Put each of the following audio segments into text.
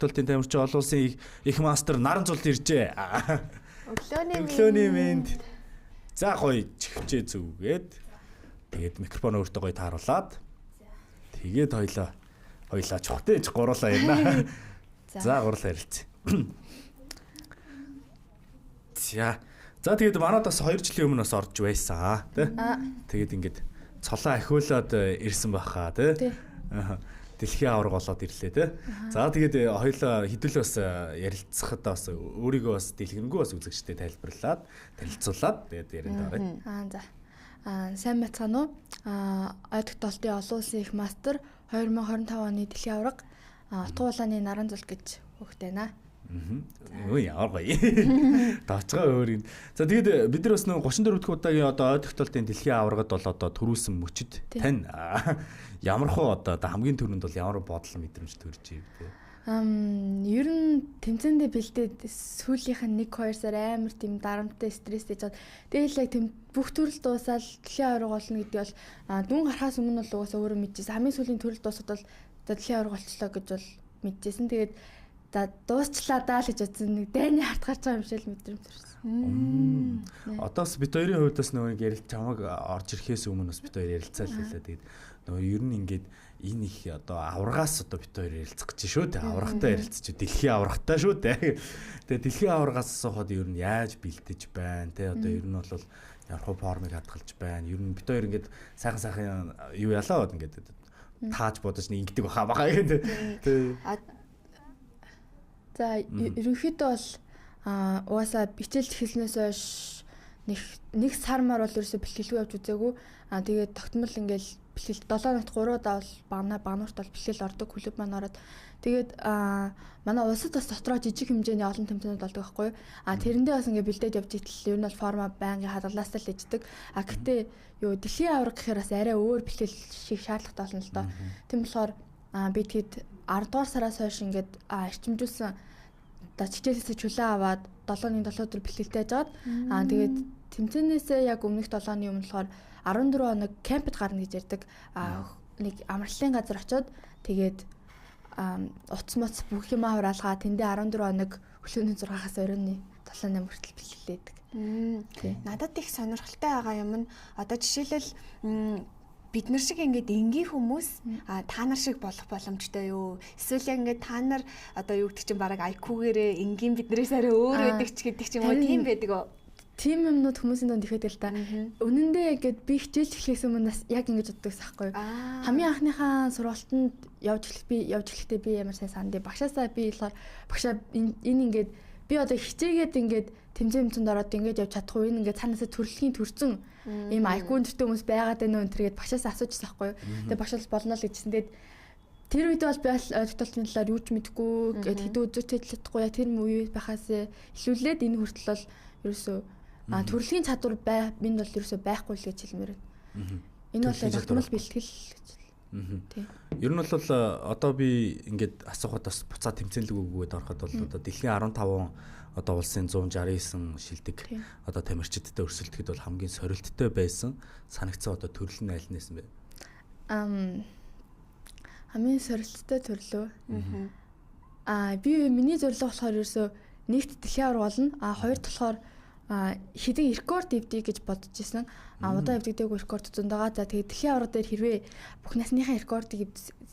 тогтоолтын тамирчин олон улсын их мастер Наран зулд иржээ. Өглөөний мэнд. За гоё чихвчээ зүгээд тэгээд микрофон өөртөө гоё тааруулаад тэгээд хоёлаа чухтэй ч гурлаа ярина. За гурлаа ярилцъя. За. За тэгээд манад бас 2 жилийн өмнө бас орж байсан тий. Тэгээд ингээд цолоо ахиулаад ирсэн баха тий. Дэлхийн аварга болоод ирлээ тий. За тэгээд хоёлаа хэдүүлээ бас ярилцахад бас өөрийгөө бас дэлгэрэнгүй бас үзэгчдэд тайлбарлаад танилцуулаад тэгээд ярианд оръё. За. Сайн байцгаана уу? Ой тогтоолтын олон улсын их мастер 2025 оны дэлхийн аварга Утга улааны Наран зулд гэж хөхтэй байна. Өө ямар гоё. Даачгаа өөр юм. За тэгээд бид нар бас нэг 34 дахь удаагийн одоо ой тогтоолтын дэлхийн аваргад бол одоо төрүүлсэн мөчөд тань ямар хуу одоо хамгийн түрүүнд бол ямар бодол мэдрэмж төрж ив те? Ер нь тэмцээндээ бэлдээд сүүлийнх нь 1-2 сар амар тийм дарамттай стресстэй жаад. Тэгэл яг тийм бүх төрөл дуусаад дэлхийн аварга болно гэдэг бол дүн гарахаас өмнө бол угаасаа өөрөө мэдчихсэн. Хамгийн сүүлийн төрөл дуусаад бол дэлхийн аварга болчлоо гэж бол мэдчихсэн. Тэгээд за дуусчлаа даа л гэж бодсон, нэг дайны харт гарч байгаа юм шиг л мэдрэмж төрсөн. Одоос бид хоёрын хувьд бас нөгөө ярил чамаг орж ирэхээс өмнө бас бид хоёр ярилцаа л хэлээ. Тэгээд нөгөө ер нь ингээд энэ их одоо аваргаас одоо бид хоёр ярилцах гэж шүү дээ. Аваргатай ярилцчих, дэлхийн аваргатай шүү дээ. Тэгээд дэлхийн аваргаас асуухад ер нь яаж бэлдэж байна те, одоо ер нь бол ямар хуу формыг хадгалж байна. Ер нь бид хоёр ингээд сайхан сайхан юу ялаа ингээд тааж бодож нэг ингэдэг баха баха гэдэг. Тэ. За ерөнхийдөө бол угаасаа хичээл эхэлснээс хойш нэг сар мар бол ерөөсөө бэлтгэлгүй явж үзээгүй. Тэгээд тогтмол ингээл бэлтгэл 7 хоногт 3 удаа бол багнуурт бол бэлтгэл ордог, клуб маань ороод. Тэгээд манай улсад бас дотроо жижиг хэмжээний олон тэмцээнүүд болдог байхгүй юу? Тэрэндээ бас ингээ бэлдээд явж итэл ер нь бол форма байнгын хадгалаасаа л иждэг. Гэтэ юу дэлхийн аварга гэхээр бас арай өөр бэлтгэл шиг шаардлагатай болно л доо. Тийм болохоор би тэгэд 10 дугаар сараас хойш ингээд эрчимжүүлсэн одоо хичээлээсээ чөлөө аваад 7-ны 7 өдөр бэлтгэлтэй жаад тэгээд тэмцээнээсээ яг өмнөх 7-ны өмнө болохоор 14 хоног кемпд гарна гэж ярьдаг. Нэг амралтын газар очиод тэгээд утас моц бүх юм хураалгаа тэндээ 14 хоног өглөөний 6-аас оройн 7-8 хүртэл бэлтгэлээдэг. Надад их сонирхолтой байгаа юм нь одоо жишээлбэл бид нар шиг ингээд энгийн хүмүүс та нар шиг болох боломжтой юу? Эсвэл яг ингээд та нар одоо юу гэдэг чинь бараг IQ-гээрээ энгийн биднээс арай өөр байдаг ч гэдэг ч юм уу, тийм байдаг уу? Тийм юмнууд хүмүүсийн дунд ихэд л та. Үнэндээ ингээд би хичээлж эхлэхээс өмнө бас яг ингэж боддог байхгүй юу? Хамгийн анхныхаа сургалтанд явж эхлэхдээ би ямар сайн санд багшаасаа би болохоор багшаа энэ ингээд би одоо хичээгээд ингээд тэмцээн тэмцээнд ороод ингээд явж чадахгүй, энэ ингээд цаанаасаа төрөлхийн төрцөн ийм IQ өндөртэй хүмүүс байгаад байна уу энэ гээд багшаасаа асуужсан байхгүй юу. Тэгээ багш бол болно л гэжсэн. Тэгээд тэр үед бол би тогтолтын талаар юу ч мэдэхгүй, гээд хэдэн үзүүч чадахгүй, яг тэр үе байхаас илүүлээд энэ хүртэл бол ерөөсөө төрөлхийн чадвар бай минь бол ерөөсөө байхгүй л гэж хэлмээр байна. Энэ бол тогтмол бэлтгэл гэж. Тий. Ер нь бол одоо би ингээд асуухад бас буцаа тэмцээнлэг үгүйд ороход бол одоо дэлхийн 15 одоо улсын 169 шилдэг одоо тамирчидтай өрсөлдөхэд бол хамгийн сорилттой байсан санагцсан одоо төрөл нь аль нэсэн бэ? Хамгийн сорилттой төрлөө. Би миний зорилго болохоор ерөөсөө нэгт дэлхийн аварга болно. Хоёрт болохоор хэдэн рекорд эвдээ гэж бодож исэн. Удаа эвдэгдээгүй рекорд зөнд байгаа. За тэгээд дэлхийн аварга дээр хэрвээ бүх насныхаа рекордыг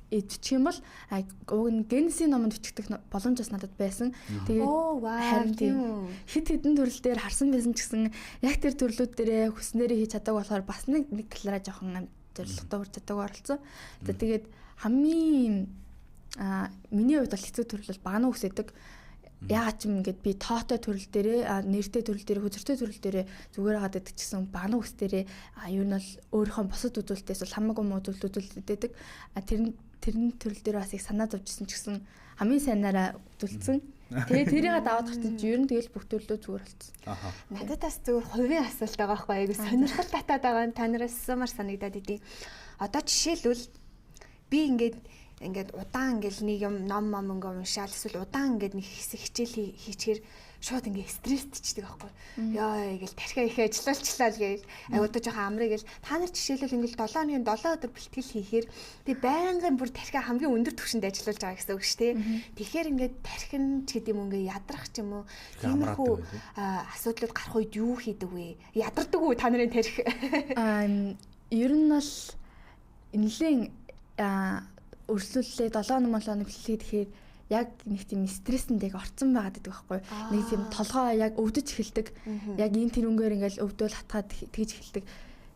эвдчих юм бол уг нь Гиннесийн номонд бичигдэх боломж бас надад байсан. Тэгээд харин тийм хэд хэдэн төрөл дээр харсан байсан ч гэсэн яг тэр төрлүүд дээрээ хүснээрээ хийж чаддаг болохоор бас нэг талаараа жоохон зорилготой хүрч чаддаг оролцсон. За тэгээд хамгийн миний хувьд бол хэцүү төрөл бол багнаа үсэдэг. Яагаад ч юм ингээд би тоотой төрөл дээрээ, нэртэй төрөл дээрээ, хөзөртэй төрөл дээрээ зүгээр хагаад байдаг ч гэсэн багнаа үс дээрээ ер нь бол өөрийнхөө бусад үзүүлэлтээс бол хамаагүй муу үзүүлэлт үзүүлдэг. Тэр төрөл дээр бас их санаа зовжсэн ч гэсэн хамгийн сайнаараа үзүүлсэн. Тэгээ тэрийг даваад гарсан чи ер нь тэгэл бүх төрлөө зүгээр болцсон. Надад бас зүгээр хувийн асуулт байгаа байхгүй айгу сонирхол татаад байгаа нь та нараас сумар санагдаад идэв. Одоо жишээлбэл би ингээд Ингээд удаан ингээл нэг юм ном мом ингээ уншаал эсвэл удаан ингээд нэг хэсэг хичээл хийчихээр шууд ингээ стрессдчихдэг байхгүй. Йоо ингээл тархиа их ажиллуулчлаа л гээл аюудаа жоохон амрыг гээл та нар жишээлбэл ингээл 7 хоногийн 7 өдөр бэлтгэл хийхээр тэг байнгын бүр тархиа хамгийн өндөр түвшинд ажиллуулж байгаа гэсэн үг шүү дээ. Тэгэхээр ингээд тархин ч гэдэг юм ингээ ядрах ч юм уу тиймэрхүү асуудлууд гарах үед юу хийдэг вэ? Ядардаг уу та нарын тархи? Ер нь бол нэлээд өрсөлдлээ 7 хоног бэлтгэлээ гэхээр яг нэг тийм стрессэнд яг орцсон байгаад байдаг байхгүй. Нэг тийм толгой яг өвдөж эхэлдэг. Яг энэ тэрнгээр ингээл өвдөөл хатгаад тэгж эхэлдэг.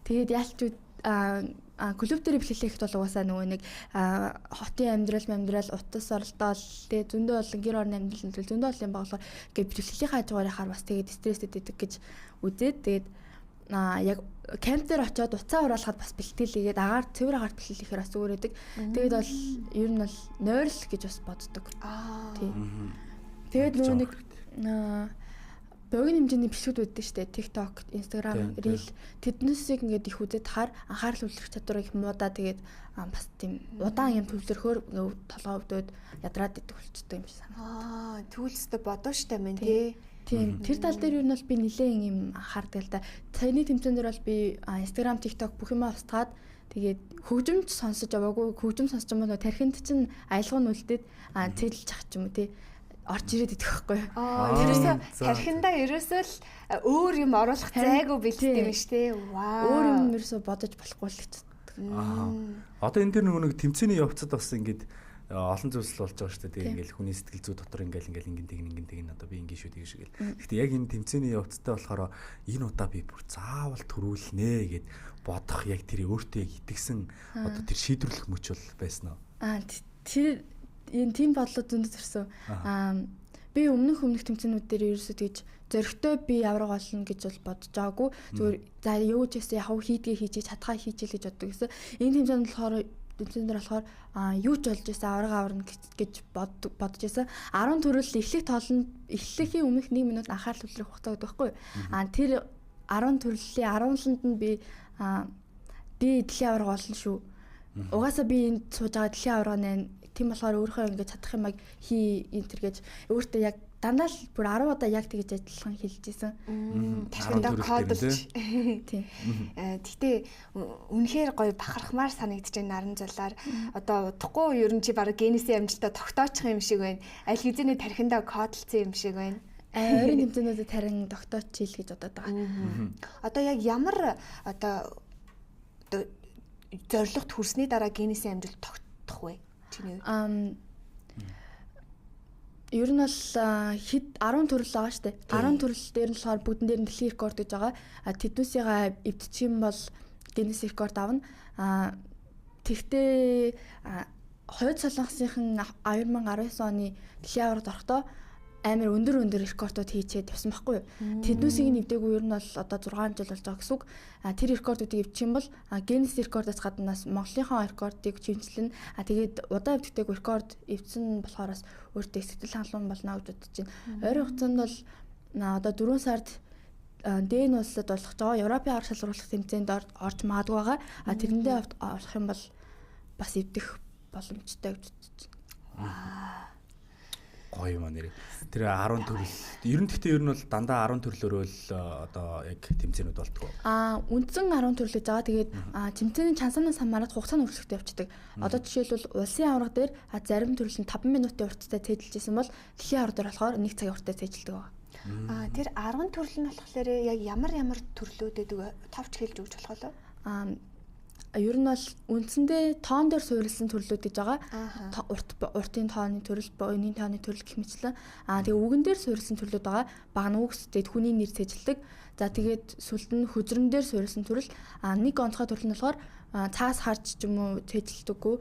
Тэгээд яалч клуб дээр бэлтгэлээ ихэд бол угаасаа нөгөө нэг хотын амьдрал утас оролдоол тэгээ зөндөө олон гэр орны амьдрал энэ зөндөө олон юм боглоор ингээд бэлтгэлийнхаа хажуугаар яхаар бас тэгээд стресстэй байдаг гэж үзээд тэгээд яг камп дээр очиод уцаа ураалахад бас бэлтгэл хийгээд агаар цэвэр агаар бэлтгэл хийхээр бас зүгээр байдаг. Тэгээд бол ер нь бол нойрл гэж бас боддог. Тий. Тэгээд нөгөө нэг богино хэмжээний бичлэгүүд байдаг шүү дээ. TikTok, Instagram, Reel тэднээсийг ингээд их үзээд тахаар анхаарал төвлөрөх чадвар их муудаа тэгээд бас тийм удаан юм төвлөрөхөөр толгой өвдөд ядраад идэх болчтой юм шиг санагдав. Тэгвэл өстө бодоо штэ мэн тий. Тийм. Тэр тал дээр юу нь бол би нилээн юм анхаардаг л да. Саяны тэмцээн дээр бол би Instagram, TikTok бүх юмаа устгаад тэгээд хөгжимч сонсож яваагүй. Хөгжим сонсож юм бол тархинд чинь аялга нь үлдээд цэдлж ах ч юм уу тий орж ирээд идэх байхгүй. Тэрээсээ тархиндаа ерөөсөө л өөр юм оруулах зайгүй бэлддэг юм шүү дээ. Вау. Өөр юм ерөөсөө бодож болохгүй л гэж. Одоо энэ дээр нөгөө нэг тэмцээний явцад бас ингээд олон зүйлс болж байгаа шүү дээ. Тэгээ ингээл хүний сэтгэл зүй дотор ингээл ингээл ингэн тэгин ингэн тэгин одоо би ингэ шүү тэгин шүү гэл. Гэхдээ яг энэ тэмцээний явцтай болохоор энэ удаа би бүр заавал төрүүлнэ гэд бодох яг тэр өөртөө яг итгэсэн одоо тэр шийдвэрлэх мөч бол байсан уу? Тэр энэ тийм бодлоо зөндөө төрсөн. Би өмнөх тэмцээнүүд дээр ерөөсөө тэгж зөрөгтэй би авраг олно гэж бол бодож байгаагүй. Зүгээр за юу ч гэсэн яг хийдгээ хийж чадхаа хийчихэл гэж боддог гэсэн. Энэ тэмцээнд болохоор тэмцээн дээр болохоор юу ч болж байсан авраг аварна гэж бодож байсан. 10 төрөл эхлэх тоолонд эхлэхийн өмнөх 1 минут анхаарал төвлөрөх хугацаа гэдэг байхгүй юу? Тэр 10 төрлийн 10-ланд нь би дэлхийн аварга олно шүү. Угаасаа би энд сууж байгаа дэлхийн аварга нэ. Тийм болохоор өөрийнхөө ингэж чадах юмыг хий энэ төр гэж өөртөө яг дандаа л бүр 10 удаа яг тэгж ажиллахын хэлж исэн. Тархиндаа кодолж. Тийм. Гэтэ үнэхээр гоё бахархмаар санагдаж байна наран зулаар. Одоо удахгүй ер нь чи бараг Гиннесийн амжилтаа тогтоочих юм шиг байна. Аль хэзээний тархиндаа кодолцсон юм шиг байна. Ойрын тэмцээнүүдэд тарин тогтооч ил гэж бодоод байгаа. Одоо яг ямар одоо зорилгот хүрсний дараа Гиннесийн амжилт тогтох вэ? Чиний хувьд? Ер нь бол хэд 10 төрөл байгаа шүү дээ. 10 төрөл дээр нь болохоор бүгдэн дээр нь дэлхийн рекорд гэж байгаа. Тэднүүсийгээ эвдчих юм бол Гиннес рекорд авна. Тэгтээ Хойд Солонгосынхан 2019 оны дэлхийн аваргад орохдоо амар өндөр рекордууд хийчээд явсан байхгүй юу. Тэднүүсийг нь эвдээгүй ер нь бол одоо 6 жил болж байгаа гэсэн үг. Тэр рекордуудыг эвдчих юм бол Гиннес рекордоос гаднаас Монголынхоо рекордыг чимчлэн тэгээд удаан эвдэгтэйг рекорд эвдсэн болохоор бас өөртөө сэтгэл хангалуун болно гэж бодож байна. Ойрын хугацаанд бол одоо 4 сард Дэн улсад болох жоо Европын аварга шалгаруулах тэмцээнд орж магадгүй байгаа. Тэрэндээ орох юм бол бас эвдэх боломжтой гэж бодож байна. Гоё юм а нэрээ. Тэр 10 төрөл ер нь гэхдээ ер нь бол дандаа 10 төрлөөрөө л одоо яг тэмцээнүүд болтгоо. Үндсэн 10 төрөл гэж байгаа. Тэгээд тэмцээний чансаанаас хамаарат хугацаа нь өөрчлөгдөж явцдаг. Одоо жишээлбэл улсын аварга дээр зарим төрөл нь 5 минутын урттай цээжилж исэн бол дэлхийн аварга дээр болохоор 1 цагийн урттай цээжилдэг байгаа. Тэр 10 төрөл нь болохоор яг ямар төрлүүд байдаг вэ? Товч хэлж өгч болох уу? Ер нь бол үндсэндээ тоон дээр суурилсан төрлүүд гэж байгаа. Уртын тооны төрөл, буйны тооны төрөл гэх мэтлэн. Тэгээ үгэн дээр суурилсан төрлүүд байгаа. Багна үгс, тэгээд хүний нэр цэжлдэг. За тэгээд сүлд нь хөзрөн дээр суурилсан төрөл. Нэг онцгой төрөл нь болохоор цаас харж ч юм уу цэжлдэггүй,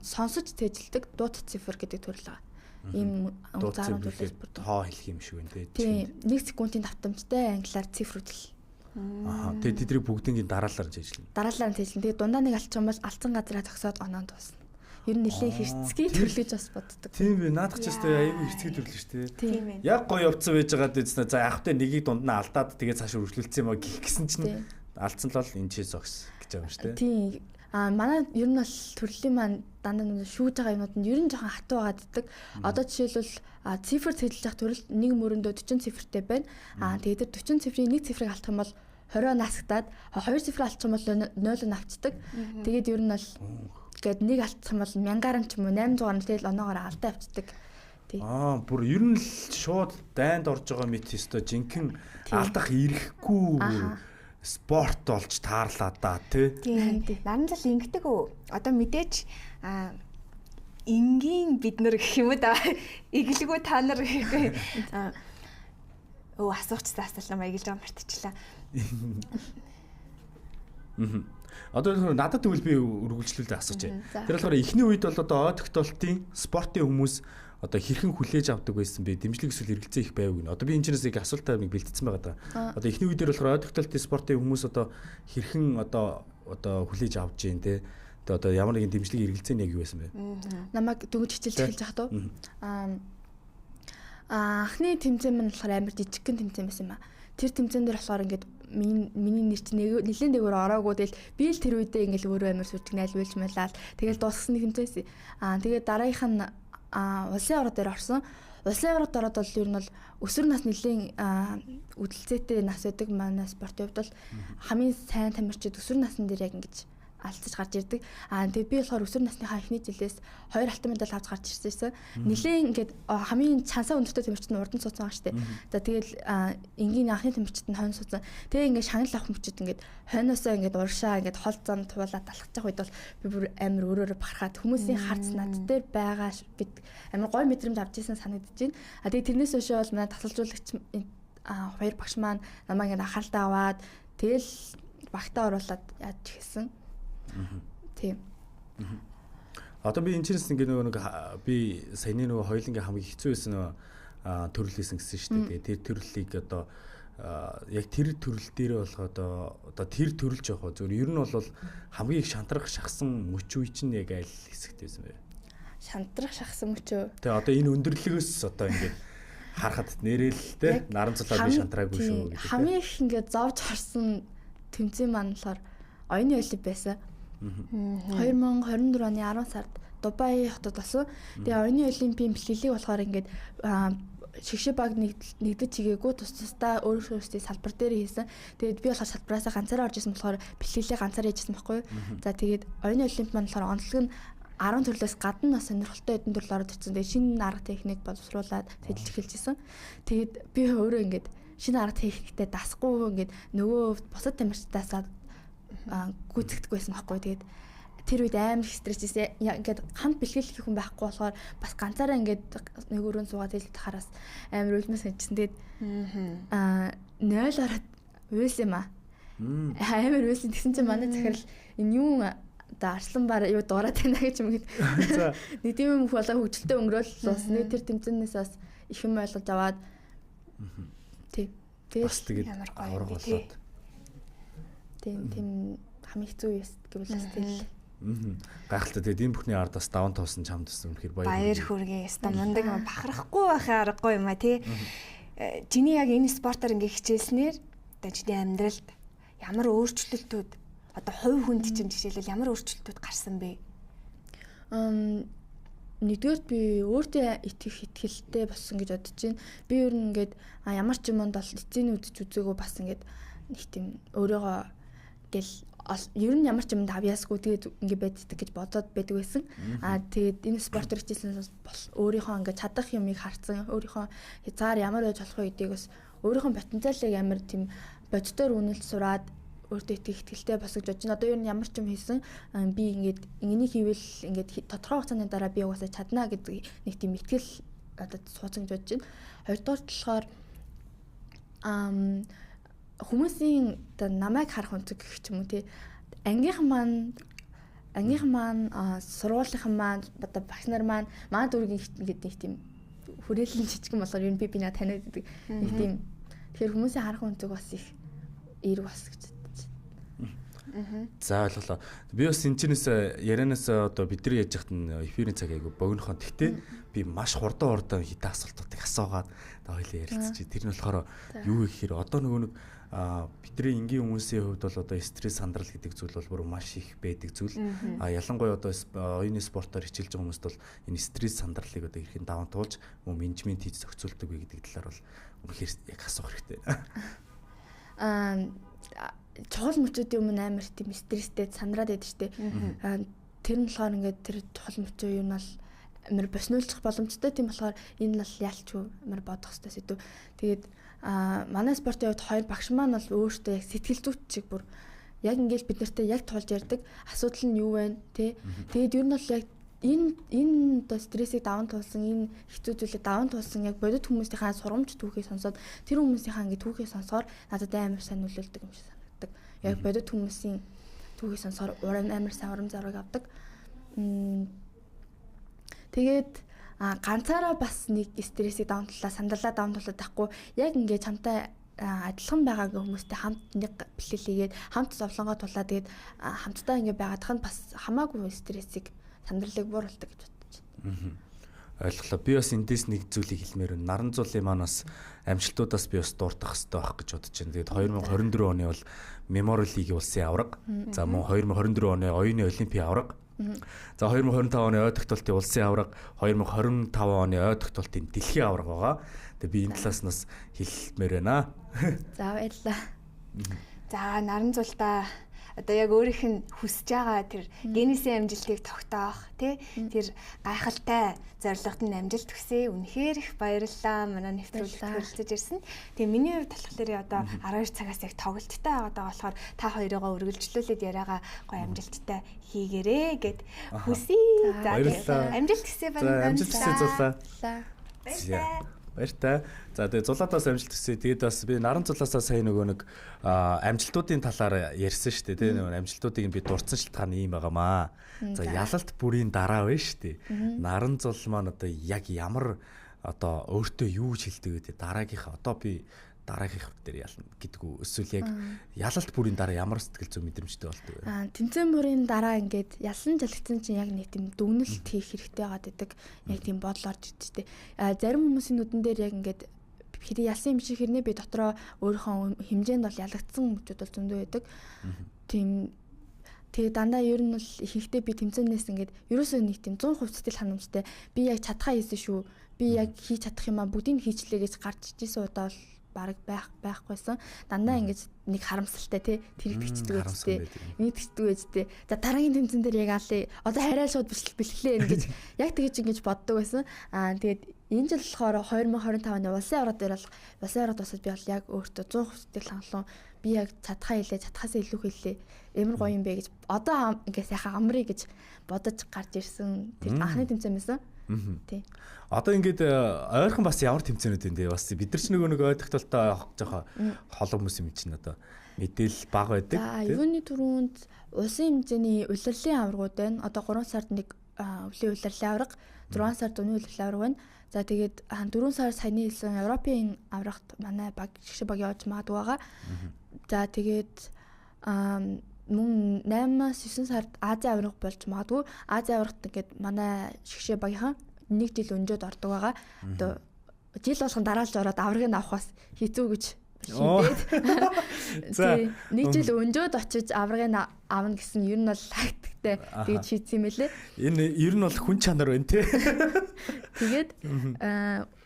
сонсож цэжлдэг дуут цифр гэдэг төрөл байгаа. Ийм зааран төрлөөс бүр тоо хэлэх юм шиг байна тий. 1 секундын давтамжтай англиар цифрүүд л. Тэгээ тэдний бүгднийг дараалал цээжлэнэ. Дараалал цээжлэнэ. Тэгээ дундаа нэг алчих юм бол алдсан газараа зогсоод оноо дуусна. Ер нь нэлээд хэрцгий төрөл гэж бас боддог. Тийм бэ. Наадах ч өстой аюу хэрцгий төрөл шүү дээ. Тийм ээ. Яг гоё явцсан байж байгаа дэвснэ. За яг хөтэ нэгийг дунд нь алдаад тэгээ цааш өргөжлүүлсэн юм а гих гэсэн чинь алдсан л бол энэ чи зогс гэж байгаа юм шүү дээ. Тийм. Манай ер нь бол төрлийн маань дандаа нэг шүүж байгаа юмнууд нь ер нь жоохон хатуу байгаад ддаг. Одоо жишээлбэл цифр цэжлэж явах төрөл нэг мөрөндөө 40 цифртэй байна. Тэгээд тэр 40 цифрийн нэг цифрыг алдах юм бол 20 насагтаад, хоёр цифр алдчих юм бол 0 нь авчдаг. Тэгээд ер нь бол гээд нэг алдчих юм бол 1000-аар ч юм уу 800-аар нь тэгэл оноогоор алдаа авчдаг. Тий. Бүр ер нь л шууд дайнд орж байгаа мэт өстой жинхэнэ алдах ирэхгүй спорт болж таарлаа да тий. Тийм. Наран зал ингэдэг үү? Одоо мэдээж энгийн бид нар гэх юм да. Эглэгүү та нар гэхгүй. Асуухчсан асуулаа маяг л мартчихлаа. Одоо болохоор надад тэгвэл би үргэлжлүүлээ асууж байна. Тэр болохоор эхний үед бол одоо ой тогтоолтын спортын хүмүүс одоо хэрхэн хүлээж авдаг байсан бэ? Дэмжлэг эсвэл эргэлзээ их байв гэнэ. Одоо би энэ чэнэс их асуултаа нэг бэлтгэсэн байгаа даа. Одоо эхний үе дээр болохоор ой тогтоолтын спортын хүмүүс одоо хэрхэн одоо хүлээж авч जैन те. Тэгээ одоо ямар нэгэн дэмжлэг эргэлзээ нь яг юу байсан бэ? Намайг дөнгөж хичээлж эхэлж байхад уу? Анхны тэмцээн маань болохоор амар жижигхэн тэмцээн байсан юм а. Тэр тэмцээн дээр болохоор ингээд миний нэр чинь нэлээд дээгүүр ороогүй, тэгэл би л тэр үедээ ингээл өөрөө амар сүрдэг найлуулж мэлаал. Тэгэл дууссан нэг тэмцээн. Тэгээд дараагийнх нь улсын аварга дээр орсон. Улсын аваргад ороод бол ер нь бол өсвөр нас нэлээд үдэлцээтэй нас байдаг манай спортын хувьд бол хамгийн сайн тамирчид өсвөр насн дээр яг ингэж алдаж гарч ирдэг. Тэгээд би болохоор өсвөр насныхаа эхний жилээс 2 алтан медаль авч гарч ирсэн. Нилээн ингээд хамгийн чансаа өндөртэй тамирчид нь урд нь суудсан байгаа шүү дээ. За тэгэл энгийн анхны тамирчид нь хойно суудсан. Тэгээ ингээд шагнал авах мөчид ингээд хойноосоо ингээд уршаа ингээд хол зам туулаад алхаж явах үед бол би бүр амар өөрөөрөө бахархаад хүмүүсийн харц над дээр байгаа бид амар гой мэдрэмж авч ирсэн санагдаж байна. Тэгээд тэрнээс хойш бол манай тасалжуулагч хоёр багш маань намайг ингээд анхааралтай аваад тэгэл багтаа оруулаад яаж хэлсэн. Тийм. Одоо би энэ чирээс ингээ нөгөө нэг би саяны нөгөө хоёулангийн хамгийн хэцүү байсан нөгөө төрөл хийсэн гэсэн шүү дээ. Тэр төрлийг одоо яг тэр төрөл дээрээ болох одоо тэр төрөл жоох зөв ер нь бол хамгийн их шантрах шахсан мөч үе чинь яг аль хэсэгт байсан бэ? Шантрах шахсан мөч үү? Тэгээ одоо энэ өндөрлөгөөс одоо ингээд харахад нэрэл те наран цулаа би шантраагүй шүү гэдэг. Хамгийн их ингээд зовж харсан тэмцээн маань болохоор оюуны олимп байсан. 2024 оны 10 сард Дубай хотод болсон. Тэгээ оюуны олимпийн бэлтгэлийг болохоор ингээд шигшээ баг нэгдэж чигээгүй тус тусдаа өөр өөрсдийн салбар дээр хийсэн. Тэгээд би болохоор салбараасаа ганцаараа орж исэн болохоор бэлтгэлээ ганцаараа хийжсэн байхгүй юу. За тэгээд оюуны олимп маань болохоор онцлог нь 10 төрлөөс гадна бас сонирхолтой хэдэн төрөл ороод ирсэн. Тэгээд шинэ арга техник боловсруулад тэдэлж эхэлж исэн. Тэгээд би өөрөө ингээд шинэ арга техниктэй дасахгүй ингээд нөгөө бусад тамирчдаасаа гүйцэтгэдэг байсан байхгүй. Тэгээд тэр үед амар их стресс байсан. Ингээд хамт бэлтгэл хийх хүн байхгүй болохоор бас ганцаараа ингээд нэг өрөөнд суугаад хэлээд хараас амар үлмэс санагдсан. Тэгээд 0 ороод уйлсан юм аа. Амар уйлсан. Тэгсэн чинь манай захирал энэ юу одоо арслан бар юу дуурайд байна гэж юм гээд. Нэг тийм юм болоо хөвгөлтэй өнгөрөөл бас нэг тэр тэмцээнээс бас их юм ойлгож аваад тий. Тэгээд амар гоё болоод. Тийм хамгийн хэцүү юм гэвэл бас тэгэл. Гайхалтай. Тэгээд энэ бүхний ардаас даван тоосон чамд гэсэн үнэхээр баяр хүргэе. Ёстой мундаг юм бахарахгүй байхын аргагүй юм а тий. Чиний яг энэ спортоор ингээ хичээлснээр одоо чиний амьдралд ямар өөрчлөлтүүд одоо хувь хүнд чинь жишээлбэл ямар өөрчлөлтүүд гарсан бэ? Нэгдүгээр би өөртөө итгэх итгэлтэй болсон гэж бодож байна. Би ер нь ингээд ямар ч юмд бол эцсийн үзэж үзээгөө бас ингээд нэг тийм өөрийгөө гэл ер нь ямар ч юмд авьяасгүй тэгээд ингэ байддаг гэж бодоод байдаг байсан. Тэгээд энэ спортоор хичээлснээс бол өөрийнхөө ингэ чадах юмыг харцсан, өөрийнхөө хязгаар ямар байж болох вэ гэдгийг бас өөрийнхөө потенциалыг амар тийм бодитоор үнэлж сураад өөртөө итгэх итгэлтэй бас гэж бодож байна. Одоо ер нь ямар ч юм хийсэн би ингээд ингэнийг хийвэл ингээд тодорхой хугацааны дараа би угаасаа чадна гэдэг нэг тийм итгэл одоо сууцсан гэж бодож байна. Хоёрдугаар болохоор хүмүүсийн одоо намайг харах өнцөг гэх ч юм уу тий. Ангийнхан маань сургуулийнхан маань одоо багш нар маань манай дүүргийн ингээд нэг тийм хүрээлэн жижигэн болохоор ер нь би бинаа таниад байдаг. Нэг тийм тэгэхээр хүмүүсийн харах өнцөг бас их эерэг бас гэж бодож байна. За, ойлголоо. Би бас энэ чинээс ярианаас одоо бидний яаж яхад нь эфирийн цаг айгу богинохон. Гэхдээ би маш хурдан хитэ асуултуудыг асуугаад хоёлаа ярилцчих. Тэр нь болохоор юу гэхээр одоо нөгөө нэг бидний энгийн хүмүүсийн хувьд бол одоо стресс, сандрал гэдэг зүйл бол бүр маш их байдаг зүйл. А ялангуяа одоо оюуны спортоор хичээлж байгаа хүмүүст бол энэ стресс, сандралыг одоо хэрхэн даван туулж мөн менежмент хийж зохицуулдаг вэ гэдэг талаар бол үнэхээр яг асуух хэрэгтэй. Чухал мөчүүдийн өмнө амар тийм стресстэй сандраад байдаг штэ. Тэр нь болохоор ингээд тэр чухал мөчөө юу нь бол амар боснуулчих боломжтой. Тийм болохоор энэ нь бол ялчгүй амар бодох хэрэгтэй сэдв. Тэгээд манай спортын хувьд хоёр багш маань бол өөртөө яг сэтгэл зүйч шиг бүр яг ингээл бид нартай яг тулж ярьдаг. Асуудал нь юу вэ тэ? Тэгээд ер нь бол яг энэ одоо стрессийг даван туулсан, энэ хэцүү зүйлийг даван туулсан яг бодит хүмүүсийнхаа сургамж түүхийг сонсоод, тэр хүмүүсийнхаа ингээд түүхийг сонсохоор надад амар сайн нөлөөлдөг юм шиг санагддаг. Яг бодит хүмүүсийн түүхийг сонсохоор амар сайн урам зориг авдаг. Тэгээд ганцаараа бас нэг стрессийг даван туулаа, сандалаа даван туулаад байхгүй, яг ингээд чамтай адилхан байгаа хүмүүстэй хамт нэг бэлтгэл хийгээд, хамт зовлонгоо тулаа, тэгээд хамтдаа ингээд байгаадах нь бас хамаагүй стрессийг, сандралыг бууруулдаг гэж бодож байна. Ойлголоо. Би бас эндээс нэг зүйлийг хэлмээр байна. Наран зулын маань бас амжилтуудаас би бас дурдах хэрэгтэй байх гэж бодож байна. Тэгээд 2024 оны бол Memorial League улсын аварга. За, мөн 2024 оны оюуны олимпийн аварга. За, 2025 оны ой тогтоолтын улсын аварга, 2025 оны ой тогтоолтын дэлхийн аварга байгаа. Тэгээ би энэ талаас нь бас хэлмээр байна. За, баярлалаа. За, наран зулдаа одоо яг өөрийнх нь хүсэж байгаа тэр Гиннесийн амжилтыг тогтоох тий тэр гайхалтай зорилгод нь амжилт хүсье. Үнэхээр их баярлалаа. Манай нэвтрүүлэгт хүрэлцэж ирсэн. Тэгээ миний хувьд болохоор одоо 12 цагаас яг тоглолттой байгаа болохоор та хоёрыгоо үргэлжлүүлээд яриагаа гоё амжилттай хийгээрэй гэд хүсье. За, амжилт хүсье байна. Амжилт хүсье, Зулаа. Баярлалаа. Баяртай. За, тэгээ Зулаадаас амжилт хүсье. Тэгээд бас би наран зулаасаа сая нөгөө нэг амжилтуудын талаар ярьсан шүү дээ. Тэгээ нөгөө амжилтуудыг би дурдсан шалтгаан ийм байгаамаа. За, ялалт бүрийн дараа байна шүү дээ. Наран зул маань одоо яг ямар одоо өөртөө юу гэж хэлдэг вэ? Дараагийнхаа одоо би дараагийнх дээр ялна гэдэг үү? Эсвэл яг ялалт бүрийн дараа ямар сэтгэл зүйн мэдрэмжтэй болдог вэ? Тэмцээн бүрийн дараа ингээд ялсан жалгцсан чинь яг нэг тийм дүгнэлт хийх хэрэгтэй байгаад байдаг. Яг тийм бодол орж ирдэг штэ. Зарим хүмүүсийн нүдэн дээр яг ингээд хэрэг ялсан юм шиг хэрнээ би дотроо өөрийнхөө хэмжээнд бол ялагдсан хүмүүчүүд бол зөндөө байдаг. Тийм. Тэгээ дандаа ер нь бол ихэнхдээ би тэмцээнээс ингээд ерөөсөө нэг тийм 100% сэтгэл ханамжтай, би яг чадхаа хийсэн шүү. Би яг хийж чадах юм а, бүгдийг хийчлээ гэж гарч ижсэн удаа бол бараг байхгүйсэн. Дандаа ингэж нэг харамсалтай тий тэрэгдэгчдэг байж тий нэгдэгчдэг байж тий. За, дараагийн тэмцээн дээр яг алъя. Одоо хараа шууд бэлтлээ гэж яг тэгэж ингэж боддог байсан. Тэгээд энэ жил болохоор 2025 оны улсын аварга дээр бол улсын аварга дуусаад би бол яг өөртөө 100% сэтгэл хангалуун, би яг чадхаа хийлээ, чадхаасаа илүү хийлээ. Ямар гоё юм бэ гэж одоо ингээ сайхан амрыг гэж бодож гарч ирсэн тэр анхны тэмцээн байсан. Тий. Одоо ингээд ойрхон бас ямар тэмцээнүүд юм бэ? Бас бид нар ч нөгөө нэг ой тогтолтой жоохон холон хүмүүс юм чинь одоо мэдээлэл бага байдаг. За, юуны түрүүнд улсын хэмжээний улирлын аваргууд байна. Одоо 3 сард нэг өвлийн улирлын аварга, 6 сард зуны улирлын аварга байна. За, тэгээд 4 сар саяны хэлсэн Европын аваргат манай баг, шигшээ баг явж магадгүй байгаа. За, тэгээд мөн 8-аас 9 сард Азийн аварга болж магадгүй. Азийн аваргат ингээд манай шигшээ багийнхан нэг жил өнжөөд ордог байгаа. Одоо жил болгон дараалж ороод аваргыг авах бас хэцүү гэж шийдээд. За, нэг жил өнжөөд очиж аваргыг авна гэсэн ер нь бол тактиктэй тэгж шийдсэн юм лээ. Энэ ер нь бол хүн чанар байна те. Тэгээд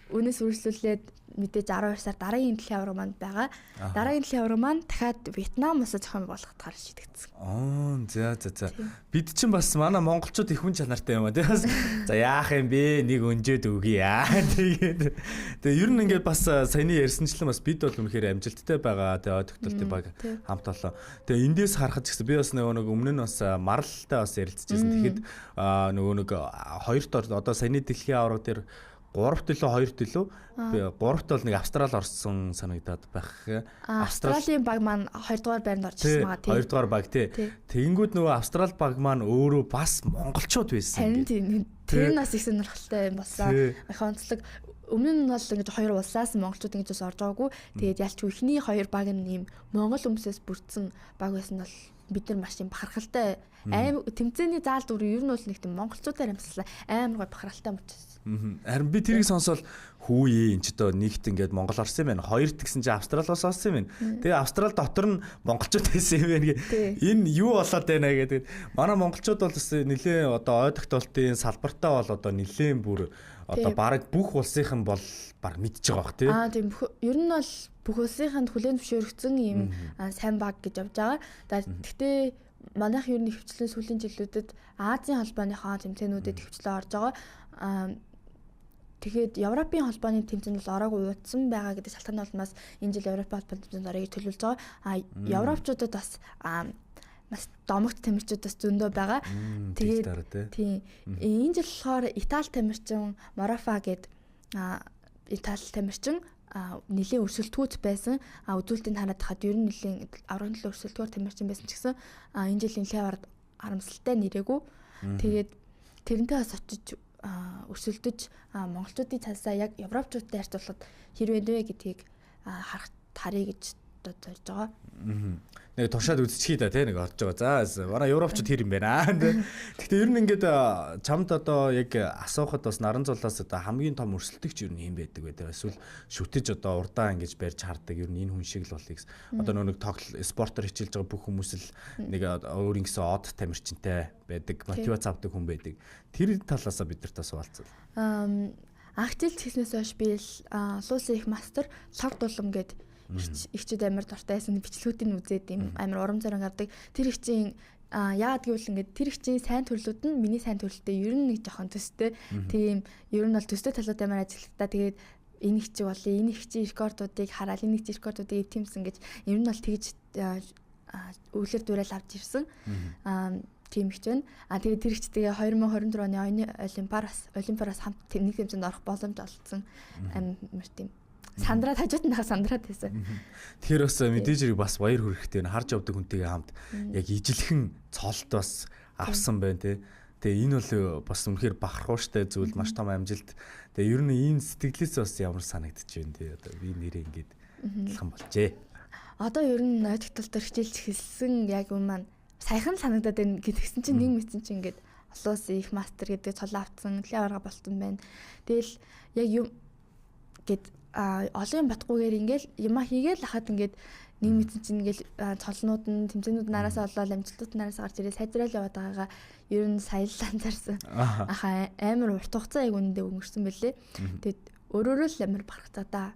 үүнээс үргэлжлүүлээд мэдээж 12 сар дараагийн дэлхийн аварга маань байгаа. Дараагийн дэлхийн аварга маань дахиад Вьетнам улсад зохион байгуулахад шийдэгдсэн. Аа, за. Бид чинь бас манай монголчууд их хүн чанартай юм а тий. За, яах юм бэ? Нэг өнжөөд өгье аа. Тэгээд тэгээ ер нь ингээд бас саяны ярьсанчлан бас бид бол үнэхээр амжилттай байгаа. Тэгээ ой тогтолтын баг хамт олон. Тэгээ эндээс харахад ч гэсэн би бас нөгөө нэг өмнө нь бас маралтай бас ярилцчихсэн. Тэгэхэд нөгөө нэг хоёрт одоо саяны дэлхийн аварга дээр 3-т илүү 2-т илүү би 3-т бол нэг Австрал орсон санагдаад байх. Австралийн баг маань 2 дугаар байранд орж ирсэн байгаа тийм. 2 дугаар баг тий. Тэгэнгүүт нөгөө Австрал баг маань өөрөө бас монголчууд байсан. Харин тийм. Тэр нь бас их сонирхолтой юм болсон. Их онцлог. Өмнө нь бол ингэж хоёр улсаас монголчууд ингэж бас орж байгаагүй. Тэгээд ялч эхний хоёр баг нь ийм монгол хүмүүсээс бүрдсэн баг байсан бол бид нар маш юм бахархалтай аим тэмцээний заалд бүр ер нь бол нэг тийм монголчуудаар амьсгалаа амар гой бахархалтай мөчсөн. Харин би тэрийг сонсоод хүүе энэ ч одоо нэгт ингээд Монгол орсон юм байна. Хоёрт гэсэн чинь Австрал бас орсон юм байна. Тэгээ Австрал дотор нь монголчууд байсан юм байна гэ. Энэ юу болоод байна гэдэг. Манай монголчууд бол бас нэлээд одоо ой тогтоолтын салбартаа бол одоо нэлээд бүр одоо бараг бүх улсынхан бол баг мэдж байгаа бах тий. Аа тийм ер нь бол бүх улсынханд хүлээн зөвшөөрөгдсөн ийм сайн баг гэж явж байгаа. Гэхдээ манайх ер нь хөвчлэн сүүлийн жилүүдэд Азийн холбооныхоо тэмцээнүүдэд хөвчлэн орж байгаа. Тэгээд Европын холбооны тэмцээнд бол ороогүй удсан байгаа гэдэг шалтгааны улмаас энэ жил Европын холбооны тэмцээнд орё гэж төлөвлөж байгаа. А европчуудад бас бас домогт тамирчид бас зөндөө байгаа. Тэгээд тийм энэ жил болохоор Итали тамирчин Морафа гээд Итали тамирчин нэлээд өрсөлдөхүүц байсан. А үзүүлэлтийг хараад хахад ер нь нэлээд аврагын төлөө өрсөлдөхөөр тамирчин байсан ч гэсэн энэ жилийн нэлээд харамсалтай нэрээгүй. Тэгээд тэрнтэй бас очиж өрсөлдөж монголчуудын цаасаа яг европчуудтай харьцуулахад хэрвээ нэ гэдгийг харах харъя гэж зорж байгаа. Нэг туршаад үзчихье да тий нэг орж байгаа. За манай европчууд хэр юм бэ наа. Гэхдээ ер нь ингээд чамд одоо яг асуухад бас наран зулаас одоо хамгийн том өрсөлдөгч ер нь юм байдаг вэ? Эсвэл шүтэж одоо урдаа ингэж барьж хардаг ер нь энэ хүн шиг л болъё гэсэн. Одоо нэг тоглол спортоор хичээлж байгаа бүх хүмүүс л нэг өөрийн гэсэн од тамирчинтай байдаг, мотивац авдаг хүн байдаг. Тэр талаасаа бид нарт бас хуваалцвал. Анх жил тэгснээс хойш би л олон улсын их мастер лог дулам гээд ихчүүд амар дуртай байсан бичлэгүүдийг үзээд юм амар урам зориг авдаг. Тэр ихчийн яагаад гэвэл ингээд тэр ихчийн сайн төрлүүд нь миний сайн төрөлтэй ер нь нэг жоохон төстэй. Тийм ер нь бол төстэй талууд амар ажиллагдаа. Тэгээд энэ ихчиг болъё, энэ ихчийн рекордуудыг хараад энэ ихчийн рекордуудыг эвтэмсэн гэж ер нь бол тэгж өвлөр дүрэл авч ирсэн. Тийм ихч байна. Тэгээд тэр ихчтэйгээ 2024 оны Олимпиараас хамт нэг тэмцээнд орох боломж олдсон. Амар тийм сандраад хажууд нь сандраад байсан. Тэгэхээр бас мэдээж хэрэг бас баяр хүрхтэй байна. Харж явдаг хүнтэйгээ хамт яг ижилхэн цолт бас авсан байна тий. Тэгээ энэ бол бас үнэхээр бахархууштай зүйл, маш том амжилт. Тэгээ ер нь ийм сэтгэлээс бас ямар санагдчих вэ тий. Одоо би нэрээ ингээд адилхан болжээ. Одоо ер нь ой тогтолтоор хичээлж эхэлсэн яг юм маань саяхан санагдаад байна гэдгсэн чинь нэг мэдсэн чинь ингээд олон улсын их мастер гэдэг цолоо авцсан, нэлээд аварга болтон байна. Тэгэл яг юм гэд олон юм батгүйгээр ингээл юма хийгээл хахад ингээд нэг мэдсэн чинь ингээл цолнууд нь тэмцээнүүд нараасаа олоод амжилтууд нараасаа гарч ирээ сайжраал яваад байгаагаа ер нь сая л анзаарсан. Аха амар урт хугацаа яг үнэндээ өнгөрсөн бэлээ. Тэгээд өөрөөрөө л амар бахархацаа да.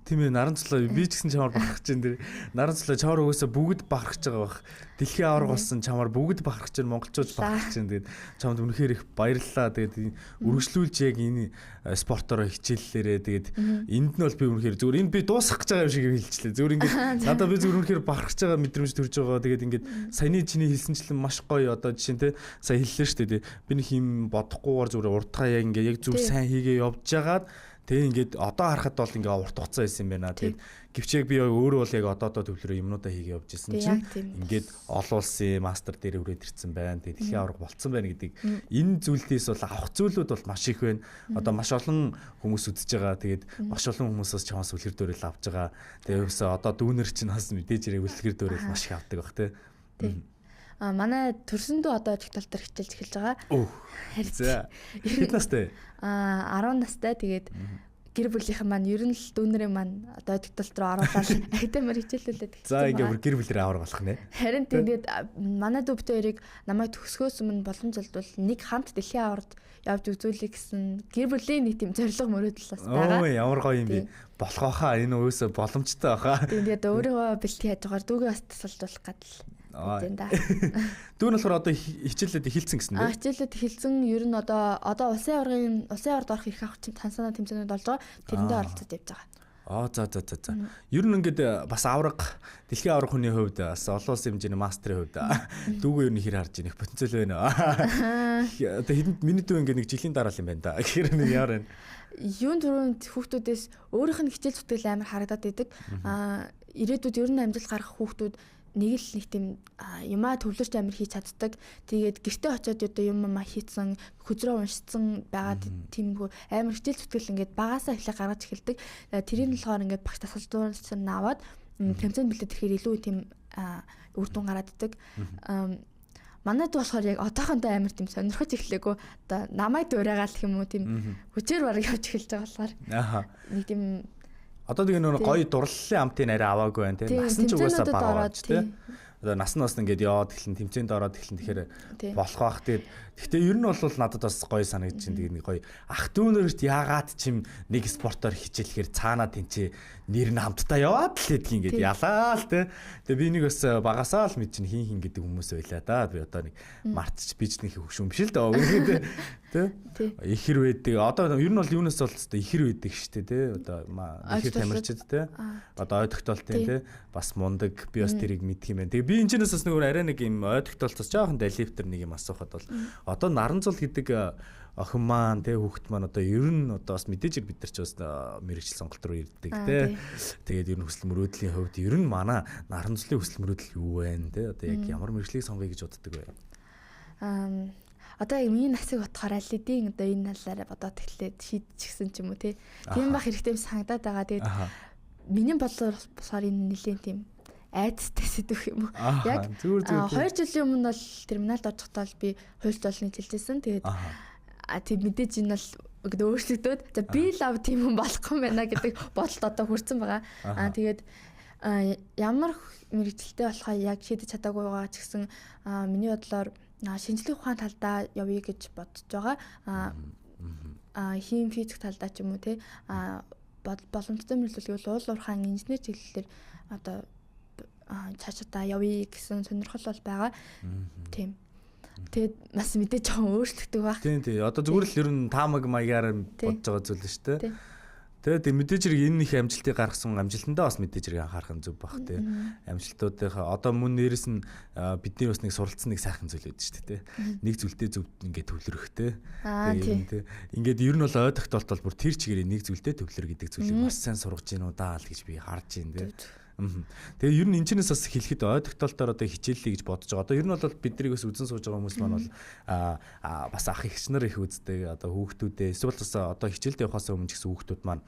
Тийм ээ, наран цулаа би ч гэсэн чамаар бахархаж чинь тэр наран цулаа чамаар угаасаа бүгд бахархаж байгаа бах. Дэлхийн аварга болсон чамаар бүгд бахархаж чинь монголчууд бахархаж чинь. Тэгээд чамд үнэхээр их баярлалаа. Тэгээд үргэлжлүүлж яг энэ спортоор хичээллээрээ тэгээд энд нь бол би үнэхээр зүгээр энэ би дуусгах гэж байгаа юм шиг хэлчихлээ. Зүгээр ингээд надад би зүгээр үнэхээр бахархаж байгаа мэдрэмж төрж байгаа. Тэгээд ингээд саяны чиний хэлсэнчлэн маш гоё одоо жишээ нь те сая хэллээ шүү дээ. Би нэг юм бодохгүйгээр зүгээр урдгаа яг ингээд яг зүг сайн хийгээ явж байгаад тэгээ ингээд одоо харахад бол ингээ урт хугацаа байсан юм байна. Тэгээд гэвч яг би өөрөө бол яг одоо төвлөрөө юмнуудаа хийгээ явж исэн чинь ингээд олон улсын мастер дээр хүрээд ирсэн байна. Тэгээд дэлхийн аварга болцсон байна гэдэг энэ зүйлдээс бол авах зүйлүүд бол маш их байна. Одоо маш олон хүмүүс үзэж байгаа. Тэгээд маш олон хүмүүс бас чамаас үлгэр дуурайл авч байгаа. Тэгээд өсөө одоо дүүнер чинь бас мэдээж хэрэг үлгэр дуурайл маш их авдаг бах тий. Манай төрсөн дүү одоо тогтолт дээр хичээлж эхэлж байгаа. За. Хэд настай? 10 настай. Тэгээд гэр бүлийнхэн маань ер нь л дүүнэрийн маань одоо тогтолт руу оруулаад айтамар хичээлүүлээд эхэлсэн. За ингээ бүр гэр бүлэрээ аварга болох нэ. Харин тэгээд манай дүү бит хоёрыг намайг төгсгөөс өмнө боломж олдвол нэг хамт дэлхийн аваргад явж үзүүлэх гэсэн гэр бүлийн нэг тийм зорилго мөрөөдөл бас байгаа. Оо ямар гоё юм бэ. Болох байхаа энэ өөсөө боломжтой байхаа. Тэгээд өөрийгөө бэлтгэж яаж байгаа дүүгээ бас тасалдуулах гадал. Тийм да. Дүү нь болохоор одоо хичээлээд эхэлсэн гэсэн дээ. Хичээлээд эхэлсэн. Ер нь одоо улсын аваргад орох эрх авах танцаана тэмцээнүүд болж байгаа. Тэрэндээ оролцоод явж байгаа. За. Ер нь ингээд бас аварга, дэлхийн аварга хүний хувьд бас олон улсын хэмжээний мастерын хувьд дүүгээ ер нь хэр харж байна? Их потенциал байна. Одоо хэдэнд миний дүү ингээд нэг жилийн дараа л юм байна да. Тэгэхээр нэг яар байна. Юун түрүүнд хүүхдүүдээс өөрийнх нь хичээл зүтгэл амар харагдаад идэг. Ирээдүйд ер нь амжилт гаргах хүүхдүүд нэг л нэг тийм юмаа төвлөрч амир хийж чаддаг. Тэгээд гэртээ очиод одоо юм юмаа хийцэн, хөзрөө уншицсан байгаад тиймгүй амар хичээл зүтгэл ингээд багасаа эхлэх гаргаж эхэлдэг. Тэрийг нь болохоор ингээд багш тасалдуулагч нар аваад тэмцээнд бэлдээд ирэхээр илүү тийм үр дүн гараад идэг. Манайд болохоор яг одоохондоо амар тийм сонирхож эхлэегүй. Одоо намайг дуурайгаал гэх юм уу тийм хүчээр бараг явж эхэлж байгаа болохоор. Нэг тийм одоо тэгээ нөгөө гоё дурлалын амтыг арай аваагүй байна тийм. Насан ч угаасаа бага болж тийм. Одоо нас нь бас ингээд яваад эхлэн тэмцээнд ороод эхлэн тэгэхээр болох бах. Тэгээд гэхдээ ер нь бол надад бас гоё санагдаж байна. Тэгээд нэг гоё ах дүүнэрт яагаад чим нэг спортоор хичээлэхээр цаанаа тэнцээ нэр нь хамтдаа яваад л гэдгийг ингээд ялаа л тий. Тэгээ би нэг бас багасаа л мэд чинь хин хин гэдэг хүмүүс байлаа да. Би одоо нэг мартч би ч нэг хөвшүүн биш л дөө. Тий. Ихэр байдаг. Одоо ер нь бол юунаас бол өстой ихэр байдаг шүү дээ тий. Одоо ихэр тамирчид тий. Одоо ой тогтоолтын тий. Бас мундаг. Би бас тэрийг мэдх юм байна. Тэгээ би энэ чинээс бас нэг арай нэг юм ой тогтоолтоос жоохон далифтер нэг юм асуухад бол одоо Наранзул гэдэг охин маань тий хүүхэд маань одоо ер нь одоо бас мэдээж бид нар ч бас мэрэгжил сонголт руу ирдэг тий. Тэгээд ер нь хүсэл мөрөөдлийн хувьд ер нь манай Наранзулын хүсэл мөрөөдөл юу вэ тий? Одоо яг ямар мэрэгжлийг сонгоё гэж боддог вэ? Одоо яг миний насыг бодохоор аль хэдийн одоо энэ талаараа бодоод эхлээд шийдчихсэн ч юм уу тий. Тийм байх хэрэгтэй юм санагдаад байгаа. Тэгээд миний бодлоор болохоор энэ нэлийн тийм айдастай сэдвэх юм уу. Яг 2 жилийн өмнө бол терминалд очихдоо л би хуульч олно гэж хэлжсэн. Тэгээд тийм мэдээж энэ бол ингээд өөрчлөгдөөд за би лав тийм хүн болохгүй юм байна гэдэг бодолд одоо хүрсэн байгаа. Тэгээд ямар мэрэгчлээ болохоо яг шийдэж чадаагүй байгаа ч гэсэн миний бодлоор шинжлэх ухаан талдаа явъя гэж бодож байгаа. Хим физик талдаа ч юм уу те боломжтой мэргэжил гэвэл уул уурхайн инженер чиглэлээр одоо цаашдаа явъя гэсэн сонирхол бол байгаа. Тийм. Тэгээд бас мэдээ жоохон өөрчлөгдөг байх. Тийм тийм. Одоо зүгээр л ер нь таамаг маягаар бодож байгаа зүйл нь шүү дээ. Тэгээд мэдээж хэрэг энэ их амжилтыг гаргасан амжилтандаа бас мэдээж хэрэг анхаарах нь зөв бах тий. Амжилтуудынхаа одоо мөн нэрээс нь бидний бас нэг суралцсан нэг сайхан зүйл байдаг шүү дээ тий. Нэг зүйлдээ зөв ингээд төвлөрөх тий. Тэгээд ингээд ер нь бол ой тогтоолт бол бүр тэр чигээрээ нэг зүйлдээ төвлөр гэдэг зүйлийг бас сайн сургаж гин үү даа л гэж би харж гин тий. Тэгээ ер нь энэ чинээс бас хэлэхэд ой тогтоолтоор одоо хичээллээ гэж бодож байгаа. Одоо ер нь бол биднийг бас үзэн сууж байгаа хүмүүс маань бол бас ах эгч нар их үздэг. Одоо хүүхдүүдээ эсвэл бас одоо хичээлд явахаас өмнө ч гэсэн хүүхдүүд маань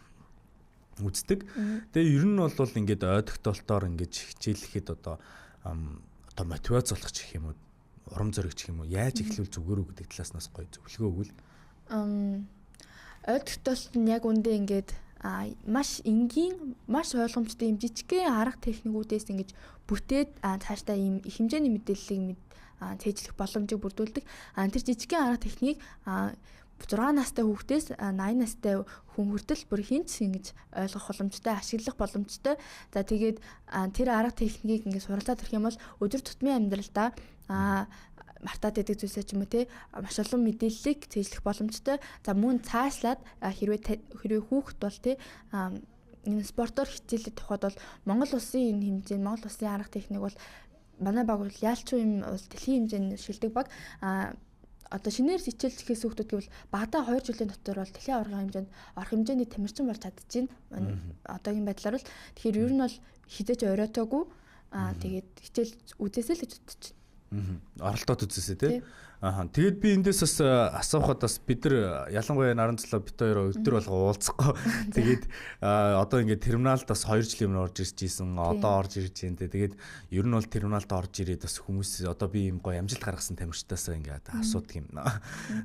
үздэг. Тэгээ ер нь бол ингээд ой тогтоолтоор ингээд хичээллэхэд одоо одоо мотивац болох ч гэх юм уу, урам зориг ч гэх юм уу, яаж эхлүүл зүгээр үү гэдэг талаас нь бас гоё зөвлөгөө өгвөл. Ой тогтоолт нь яг үндэ ингээд маш энгийн, маш ойлгомжтой юм жижигхэн арга техникүүдээс ингэж бүтээд цаашдаа ийм их хэмжээний мэдээллийг цээжлэх боломжийг бүрдүүлдэг. Тэр жижигхэн арга техникийг 6 настай хүүхдээс 80 настай хүн хүртэл бүр хинч ингэж ойлгох боломжтой, ашиглах боломжтой. За тэгээд тэр арга техникийг ингэ суралцаад ирэх юм бол өдөр тутмын амьдралдаа мартаад байдаг зүйлсээ ч юм уу те маш олон мэдээллийг цээжлэх боломжтой. За мөн цаашлаад хэрвээ хүүхэд бол те энэ спортоор хичээлэх тухайд бол Монгол улсын энэ хэмжээ, Монгол улсын арга техник бол манай баг бол яалчгүй юм бол дэлхийн хэмжээнд шилдэг баг. Одоо шинээр хичээлж эхэлсэн хүүхдүүд гэвэл багадаа 2 жилийн дотор бол дэлхийн аваргын хэмжээнд орох хэмжээний тамирчин болж чадчихээн. Одоогийн байдлаар бол тэгэхээр ер нь бол хизээч оройтоогүй. Тэгээд хичээл үзээсэй л гэж бодож байна. Оролдоод үзээсэй тий. Аа. Тэгээд би эндээс бас асуухад бас бид нар ялангуяа Наранзлаа бит хоёр өдөр болго уулзахгүй. Тэгээд одоо ингээд терминалд бас 2 жилийн өмнө орж ирж исэн. Одоо орж ирж байна тий. Тэгээд ер нь бол терминалд орж ирээд бас хүмүүс одоо би ийм гоё амжилт гаргасан тамирчдаас ингээд асуудаг юм.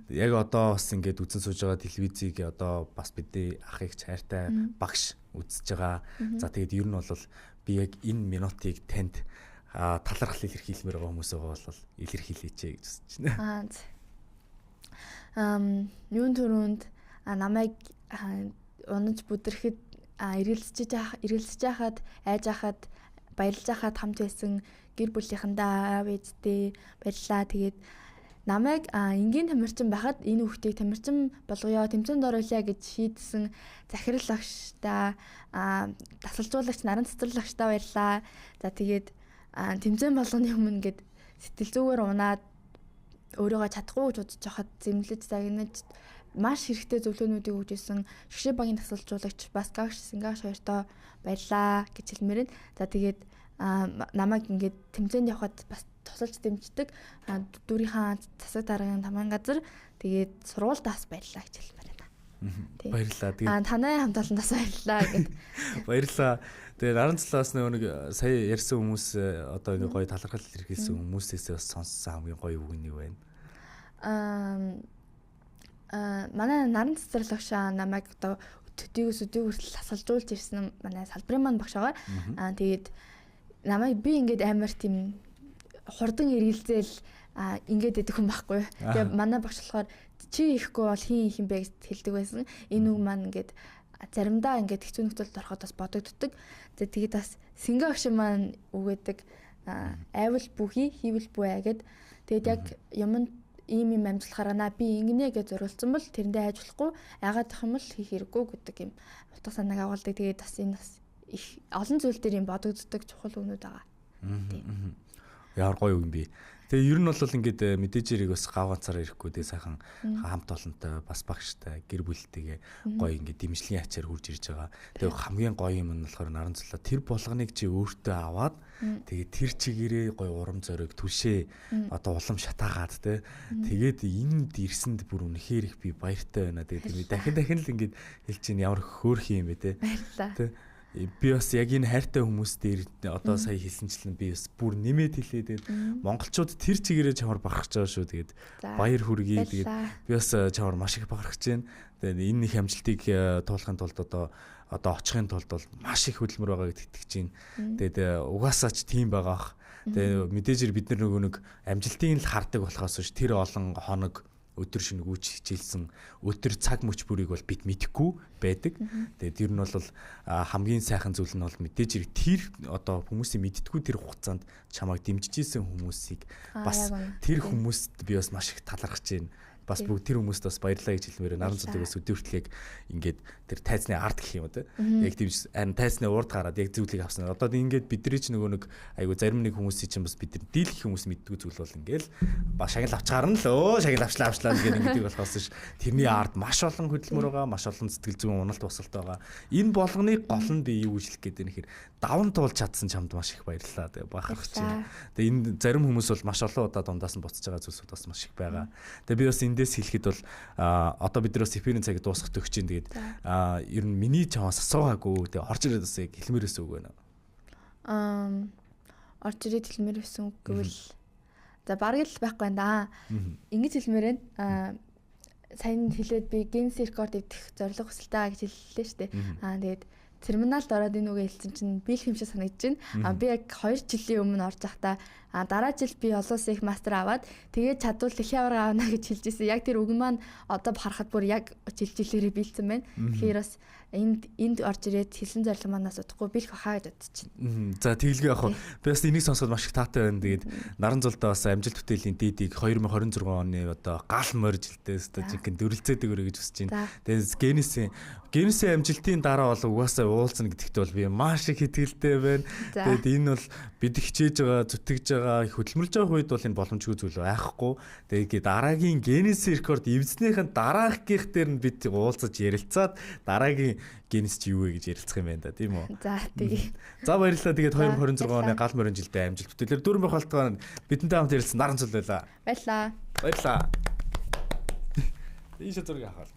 Яг одоо бас ингээд үзэн сууж байгаа телевизийг одоо бас бидний ах их хайртай багш үзэж байгаа. За тэгээд ер нь бол би яг энэ минутыг танд талархал илэрхийлмээр байгаа хүмүүс байгаа бол илэрхийлээч гэж хүсэж байна. Юун түрүүнд намайг унаж бүдрэхэд эргэлзэж яхад, айж яхад, баярлж яхад хамт байсан гэр бүлийнхэндээ аав ээждээ баярлалаа. Тэгээд намайг энгийн тамирчин байхад энэ хүүхдийг тамирчин болгоё, тэмцээнд оруулъя гэж шийдсэн захирал агштай, дасгалжуулагч, наран цэцэрлэгчтэй баярлалаа. За тэгээд тэмцээн болгоны өмнө ингээд сэтгэл зүгээр унаад өөрийгөө чадахгүй гэж бодож байхад зэмлэж загнаж маш хэрэгтэй зөвлөгөөнүүдийг өгч исэн шгшээ багийн дасгалжуулагч бас гагш Сингаш хоёртоо баярлаа гэж хэлмээр байна. За тэгээд Намайг ингээд тэмцээнд явхад бас тусалж дэмждэг. Дүрийнхаа засаг даргын тамган газар тэгээд сургуульдаас баярлалаа гэж хэлмээр байна. Баярлалаа. Тэгээд танай хамт олондоос баярлалаа гэд. Баярлалаа. Тэгээд Наранцлаас нэг сая ярьсан хүмүүс одоо ингээ гоё талархал илэрхийлсэн хүмүүсээс бас сонссон хамгийн гоё үг нь юу вэ? Манай наран цэцэрлэгш намайг одоо төдийгөөс өдөө хүртэл тасалжуулж ирсэн манай салбарын маань багш байгаа. Тэгээд намайг би ингээд амар тийм хурдан эргэлзээл ингээд идэх хүн байхгүй. Тэгээ манай багш болохоор чи ихгүй бол хин их юм бэ гэж хэлдэг байсан. Энэ үг маань ингээд заримдаа ингээд хэцүү нөхцөлд ороход бас бодогддог. Тэгээд бас сэнгэ багш маань үгээдэг айвал бүхий хийвэл бү аа гэд. Тэгээд яг юмд ийм юм амжилт гаргана би ингэнэ гэж зориулсан бол тэрэндээ хайж болохгүй айгаад ах юм бол хийх хэрэггүй гэдэг юм утга санааг агуулдаг. Тэгээд бас энэ бас их олон зүйл дээр юм бодогддог чухал үгнүүд байгаа. Тийм. Ямар гоё үг юм бэ. Тэгээ ер нь бол ингээд мэдээж хэрэг бас гав ганцаараа ирэхгүй тэгээ сайхан хамт олонтой бас багштай гэр бүлтэйгээ гоё ингээд дэмжлэгийн ачаар хурж ирж байгаа. Тэгээ хамгийн гоё юм нь болохоор Наранцлаа тэр болгоныг чи өөртөө аваад тэгээ тэр чигээрээ гоё урам зориг түшээ одоо улам шатаагаад те тэгээд энд ирсэнд бүр үнэхээр их би баяртай байна. Тэгээд дахин дахин л ингээд хэлж чинь ямар хөөрхөн юм бэ те. Баярлалаа. Би бас яг энэ хайртай хүмүүс дээр одоо сая хэлсэнчлэн би бас бүр нэмээд хэлээ. Тэгээд монголчууд тэр чигээрээ чамар бахархаж байгаа шүү. Тэгээд баяр хүргэе. Тэгээд би бас чамар маш их бахархаж байна. Тэгээд энэ их амжилтыг туулахын тулд одоо очихын тулд бол маш их хөдөлмөр байгаа гэдэгт итгэж байна. Тэгээд угаасаа ч тийм байгаа ах. Тэгээд мэдээж бид нар нөгөө нэг амжилтыг л хардаг болохоос биш тэр олон хоног өдөр шөнө гүйч хичээлсэн өдөр цаг мөч бүрийг бол бид мэдэхгүй байдаг. Тэгээд ер нь бол хамгийн сайхан зүйл нь бол мэдээж хэрэг тэр одоо хүмүүсийн мэддэггүй тэр хугацаанд чамайг дэмжиж исэн хүмүүсийг бас тэр хүмүүст би бас маш их талархаж байна. Бас бүгд тэр хүмүүст бас баярлалаа гэж хэлмээр наран зүлэгээс өдөртлийг ингээд тэр тайзны ард гэх юм уу те. Яг тийм тайзны урд гараад яг зүйлийг авсан. Одоо ингээд бидний ч нөгөө нэг айгу зарим нэг хүмүүсийн чинь бас бид нар дийлэх хүмүүс мэддэггүй зүйл бол ингээл ба шагнал авч гарна л өө шагнал авчлаа гэх ингээд болохоос ш тэрний ард маш олон хөдөлмөр байгаа, маш олон сэтгэл зүйн уналт босолт байгаа. Энэ болгоныг гол нь би юу гэж хэлэх гээд байна гэхээр даван туулж чадсан чамд маш их баярлалаа. Тэгээ бахархаж байна. Тэгээ энэ зарим хүмүүс бол маш олон удаа дундаас нь буцаж байгаа зүйлсүүд бас маш их байгаа. Тэгээ би бас эндээс хэлэхэд бол одоо бид нар бас эфирийн цагийг дуусгах төгч чинь тэгээд ер нь миний чамаас асуугаагүй тэгээ орж ирээд бас яг хэлмээр байсан үг байна. Орж ирээд хэлмээр байсан үг гэвэл за бараг л байхгүй байна да. Ингэж хэлмээр байна. Сайн хэлээд би Гиннес рекорд эвдэх зорилго хүсэлтэй гэж хэллээ шүү дээ. Тэгээд терминалд ороод энэ үгээ хэлсэн чинь би л юм шиг санагдаж байна. Би яг 2 жилийн өмнө орж байхдаа дараа жил би олон улсын их мастер аваад тэгээд чадвал дэлхийн аварга авна гэж хэлж ирсэн. Яг тэр үг маань одоо харахад бүр яг жил жилээрээ биелсэн байна. Тэгэхээр бас энд орж ирээд хэлсэн зорилго манаас удахгүй бэлэх баха гэж бодож байна. За тэгэлгүй яг би бас энийг сонсоход маш их таатай байна. Тэгээд наран зулдаа бас амжилт бүтээлийн дидийг 2026 оны одоо гал морь жилдээ өстө жинхэнэ дүрлцээд өгөрэй гэж хүсэж байна. Тэгээд Гиннесийн амжилтын дараа бол угаасаа уулзна гэдэгт бол би маш их итгэлтэй байна. Тэгээд энэ бол бид хичээж байгаа, зүтгэж байгаа, хөдөлмөрлж байгаа үед бол энэ боломжгүй зүйл байхгүй. Тэгээд дараагийн Гиннес рекорд эвдснийхэн дараагийнх дээр нь бид уулзаж ярилцаад дараагийн Гиннес чи юу вэ гэж ярилцах юм байна да, тийм үү? За тэгье. За баярлалаа. Тэгээд 2026 оны гал морин жилдээ амжилт бүтээлээр дөрвөн бохолтгоо бидэнтэй хамт ярилцсан наран цул байлаа. Баярлалаа. Баярлалаа. Ийшээ зураг авах.